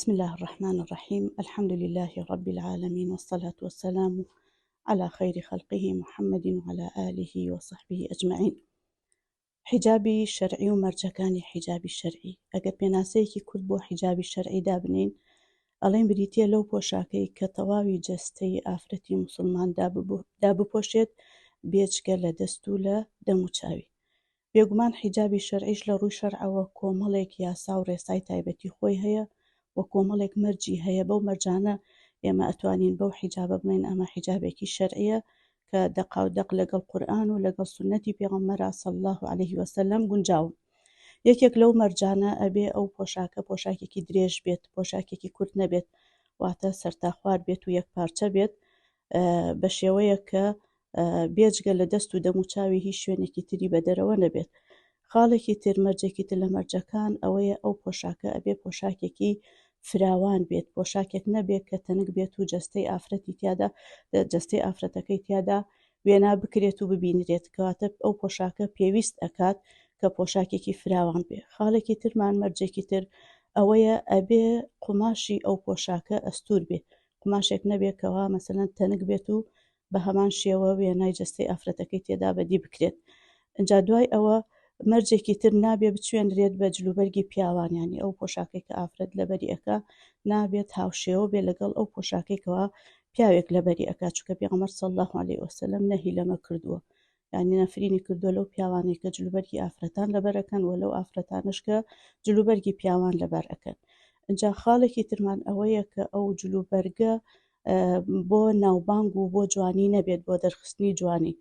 بسم اللە الرحمن الرحیم الحمد للە رب العالمین والصلاة والسلام علی خیر خلقه محمد وعلی آله وصحبه اجمعین. حیجابی شەرعی و مەرجەکانی حیجابی شەرعی ئەگەر پێناسەیەکی کورت بۆ حیجابی شەرعی دابنێین ئەڵێین بریتیە لەو پۆشاکەی کە تەواوی جەستەی ئافرەتی موسڵمان دابپۆشێت بێجگە لە دەست و لە دەموچاوی. بێگومان حیجابی شەرعیش لە ڕووی شەرعەوە کۆمەڵێک یاسا و ڕێسای تایبەتی خۆی هەیە و کۆمەڵێک مەرجی هەیە، بەو مەرجانە ئێمە ئەتوانین بەو حیجابە بڵێین ئەمە حیجابێکی شەرعیە کە دەقاودەق لەگەڵ قورئان و لەگەڵ سوننەتی پێغەمبەرا صلی اللە علیه وسلم گونجاون. یەکێک لەو مەرجانە ئەبێ ئەو پۆشاکە پۆشاکێکی درێژ بێت، پۆشاکێکی کورت نەبێت، واتە سەرتاخوار بێت و یەکپارچە بێت بە شێوەیەک کە بێجگە لە دەست و دەموچاوی هیچ شوێنێکی تری بەدەرەوە نەبێت. خاڵێکی تر مەرجێکی تر لە مەرجەکان ئەوەیە ئەو پۆشاکە ئەبێ پۆشاکێکی فراوان بێت، پۆشاکێک نەبێت کە تەنک بێت و جەستەی ئافرەتی تیادا جەستەی ئافرەتەکەی تیادا وێنا بکرێت و ببینرێت، کەواتە ئەو پۆشاکە پێویست ئەکات کە پۆشاکێکی فراوان بێ. خاڵێکی ترمان مەرجێکی تر ئەوەیە ئەبێ قوماشی ئەو پۆشاکە ئەستوور بێ، قوماشێک نەبێت کەوا مەسەلەن تەنک بێت و بە هەمان شێوە وێنای جەستەی ئافرەتەکەی تێدا بەدی بکرێت. ئینجا دوای ئەوە مەرجێکی تر نابێ بچوێنرێت بە جلوبەرگی پیاوان، یانی ئەو پۆشاکەی کە ئافرەت لەبەری ئەکا نابێت هاوشێوە بێ لەگەڵ ئەو پۆشاکەی کەوا پیاوێک لەبەری ئەکا، چونکە پێغەمبەر صلی اللە علیە وسلم نەهی لەمە کردووە، یانی نەفرینی کردووە لەو پیاوانەی کە جلوبەرگی ئافرەتان لەبەر ئەکەن و لەو ئافرەتانەش کە جلوبەرگی پیاوان لەبەر ئەکەن. ئینجا خاڵێکی ترمان ئەوەیە کە ئەو جلوبەرگە بۆ ناوبانگ و بۆ جوانی نەبێت، بۆ دەرخستنی جوانی.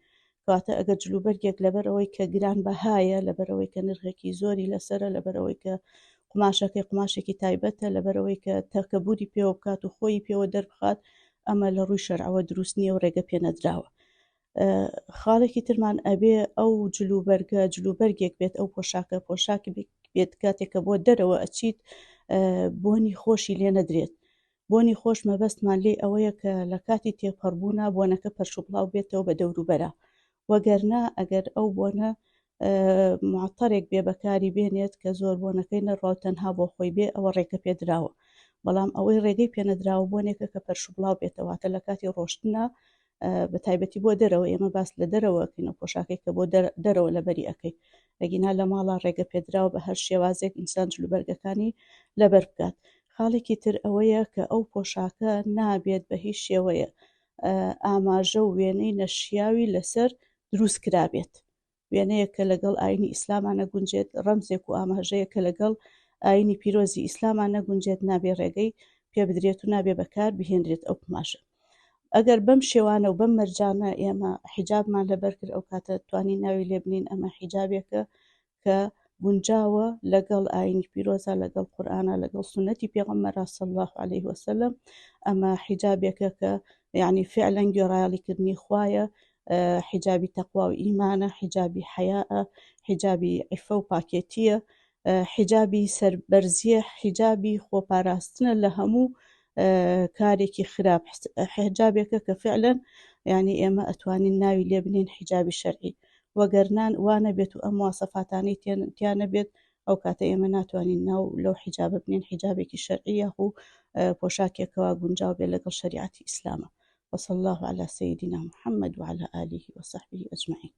کەواتە ئەگەر جلوبەرگێک لەبەر ئەوەی کە گران بەهایە، لەبەر ئەوەی کە نرخێکی زۆری لەسەرە، لەبەر ئەوەی کە قوماشەکەی قوماشێکی تایبەتە، لەبەر ئەوەی کە تەکەبوری پێوە بکات و خۆی پێوە دەربخات، ئەمە لە ڕووی شەرعەوە دروست نییە و ڕێگە پێنەدراوە. خاڵێکی ترمان ئەبێ ئەو جلوبەرگە جلوبەرگێک بێت، ئەو پۆشاکە پۆشاک بێت کاتێک کە بۆ دەرەوە ئەچیت بۆنی خۆشی لێ نەدرێت. بۆنی خۆش مەبەستمان لێی ئەوەیە کە لە کاتی تێپەڕبوونا بۆنەکە پەرشوبڵاو بێتەوە بە دەوروبەرا، وەگەرنا ئەگەر ئەو بۆنە معەتەرێک بێ بەکاری بێنێت کە زۆر بۆنەکەی نەڕوا و تەنها بۆ خۆی بێ ئەوە ڕێگە پێدراوە، بەڵام ئەوەی ڕێگەی پێنەدراوە بۆنێکە کە پەرشوبڵاو بێتەوە، واتە لە کاتی ڕۆشتنا بە تایبەتی بۆ دەرەوە، ئێمە باس لە دەرەوە ئەکەین، ئەو پۆشاکەی کە بۆ دەرەوە لەبەری ئەکەی، ئەگینا لە ماڵا ڕێگە پێدراوە بە هەر شێوازێک ئینسان جلوبەرگەکانی لەبەر بکات. خاڵێکی تر ئەوەیە کە ئەو پۆشاکە نابێت بە هیچ شێوەیە ئاماژە و وێنەی نەشیاوی لەسەر دروست کرابێت، وێنەیەک کە لەگەڵ ئاینی ئیسلاما نەگونجێت، ڕەمزێک و ئاماژەیەک کە لەگەڵ ئاینی پیرۆزی ئیسلاما نەگونجێت نابێ ڕێگەی پێ بدرێت و نابێ بەکار بهێنرێت ئەو قوماشە. ئەگەر بەم شێوانە و بەم مەرجانە ئێمە حیجابمان لەبەر کرد ئەو کاتە توانین ناوی لێ بنین ئەمە حیجابێکە کە گونجاوە لەگەڵ ئاینی پیرۆزە، لەگەڵ قورئانە، لەگەڵ سوننەتی پێغەمبەرا صلی اللە علیه وسلم. ئەمە حیجابێکە کە یعنی فعلا گوێڕایەڵیکردنی خوایە، حیجابی تەقوا و ئیمانە، حیجابی حەیاءە، حیجابی عیفە و پاکێتیە، حیجابی سەربەرزیە، حیجابی خۆپاراستنە لە هەموو کارێکی خراپ، حیجابێکە کە فعلا یعنی ئێمە ئەتوانین ناوی لێ بنین حیجابی شەرعی. وەگەرنا وا نەبێت و ئەم مواسەفاتانەی تیا نەبێت ئەو کاتە ئێمە ناتوانین ناو لەو حیجابە بنێین حیجابێکی شەرعی یاخو پۆشاکێکەوە گونجاو بێت لەگەڵ شەریعەتی ئیسلامە. وصلی اللە علی سیدنا محمد وعلی آله وصحبه اجمعین.